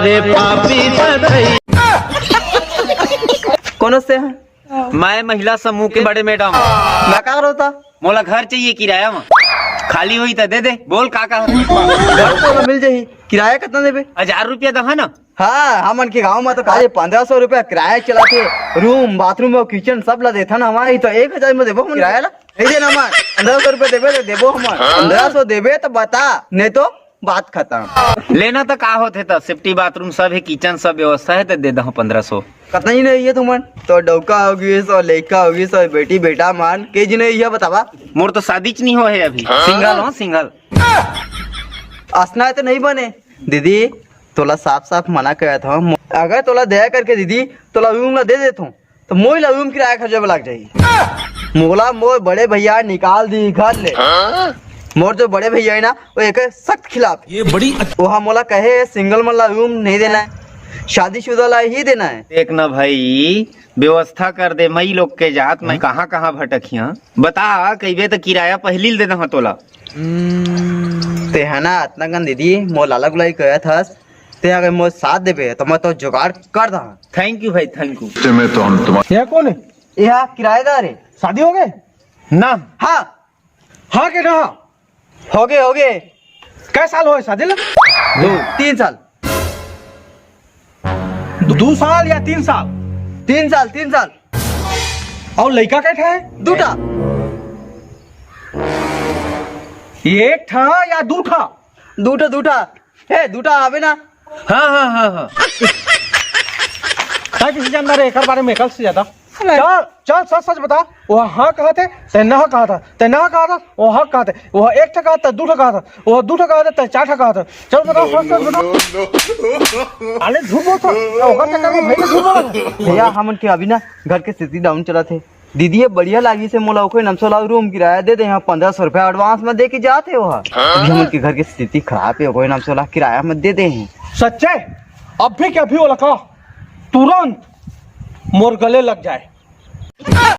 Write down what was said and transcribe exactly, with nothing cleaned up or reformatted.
अरे पापी सधई। कोनो से ह? मैं महिला समूह के बड़े मैडम। मैं का करता? मोला घर चाहिए किराया म। खाली होई त दे दे। बोल का का? घर तो मिल जाही। किराया कितना देबे? हजार रुपया दहा ना। हाँ, हमन के गांव में तो काले पंद्रह सौ रुपया किराया चलाथे। रूम, बाथरूम अउ किचन सब ला देथन। हमारे ही तो एक हजार में देबो हमन किराया ला। नहीं देना हमार। पंद्रह सौ रुपया देबे तो देबो हमन। पंद्रह सौ देबे तो बता, नहीं तो बात खत्म। लेना तो का होथे त? सेफ्टी बाथरूम सब है, किचन सब व्यवस्था है, तो दे दहो पंद्रह सौ। कतना ही नहीं है तुमन? तो डौका होगी, सो लइका होगी, सो बेटी बेटा मान के जी नहीं है बतावा। मोर तो शादी च नहीं हो है अभी। सिंगल हो, सिंगल। असना है तो नहीं बने। दीदी, तोला साफ साफ मना करत हूँ, अगर तोला दया करके दीदी तोला रूम ला दे देत हूँ, तो मोई ला रूम किराया खर्चा लग जाही। मोला मोर बड़े भैया निकाल दी घर ले। मोर जो बड़े भैया है ना, वो एक सख्त खिलाफ है। ये बड़ी अच्छ- वहाँ मोला कहे सिंगल मन ला रूम नहीं देना है, शादीशुदा ला ही देना है। देख ना भाई, व्यवस्था कर दे। मई लोग के जात मैं कहाँ कहाँ भटकिया। बता, कहिबे तो किराया पहली ले दे दहा तोला। ते है ना, अतना कन दीदी, मोर लाला गुलाई कहत हस, ते अगर मोर साथ देबे, तो मैं तो जुगाड़ कर दहा। थैंक यू भाई, थैंक यू। ते में तो हम तुम्हारे ये कौन है? ये हाँ, किराएदार है। शादी हो गए? ना। हाँ। हाँ के ना? हो गए, हो गए। कै साल होए शादी ला? दो, तीन साल। दो साल या तीन साल? तीन साल, तीन साल। और लइका कै ठा है? दूठा। एक ठा या दूठा? दूठा, दूठा। हे, दूठा आवे ना। हाँ, हाँ, हाँ, हाँ। ताकि से जानता रहे, एकर बारे में कल से ज्यादा। चल, चल, सच सच बता। वो हाँ कहा थे, ते ना कहा था, ते ना कहा था, वो हाँ कहा थे, वो एक ठा कहा था, दू ठा कहा था, वो दू ठा कहा था, ते चार ठा कहा था। चल बताओ, सच सच बताओ। अरे झूठ बोलता, ओकर चक्कर में भाई ने झूठ बोला। भैया, हमन के अभी ना घर के स्थिति डाउन चला थे। दीदी, ये बढ़िया लागी से मोला ओखरे नमसो ला रूम किराया दे दे, यहाँ पंद्रह सौ रुपया एडवांस में दे के जात हे वह। अभी हमन के घर के स्थिति खराब है, ओखरे नमसो ला किराया में दे दे हैं। सच्चे? अभी के अभी वो लगा तुरंत मोर गले लग जाए।